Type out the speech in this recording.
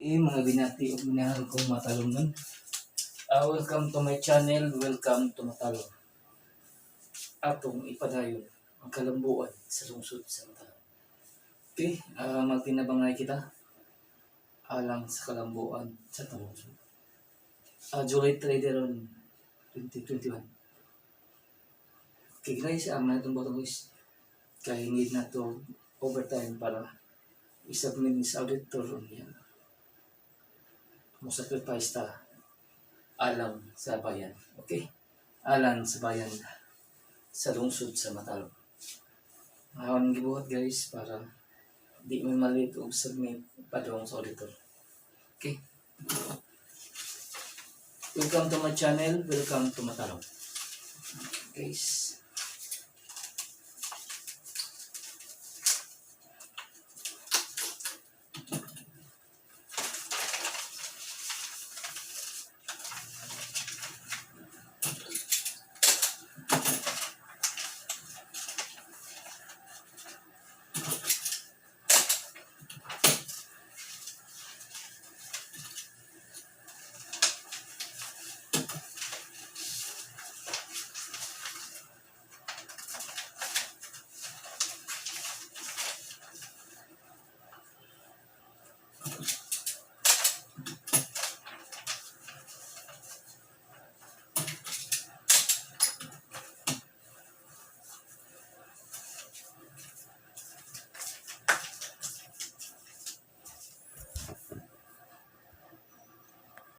Eh, mga binati ug minahal kong matalungan. Welcome to my channel, welcome to Matalom. Atong ipadayon ang kalambuan sa lungsod sa Matalom. Okay, magtinabangay kita alang sa kalambuan sa lungsod. July 3 ron 2021. Okay guys, ang natong button guys, kay need na to overtime para i-submit ni sa auditor niya. Mo sacrifice ta alang sa bayan. Okay? Alang sa bayan sa lungsod sa Matalom. Ang gibuhat guys para di mo ma-late og submit padung sa auditor. Okay? Welcome to my channel. Welcome to Matalom. Guys.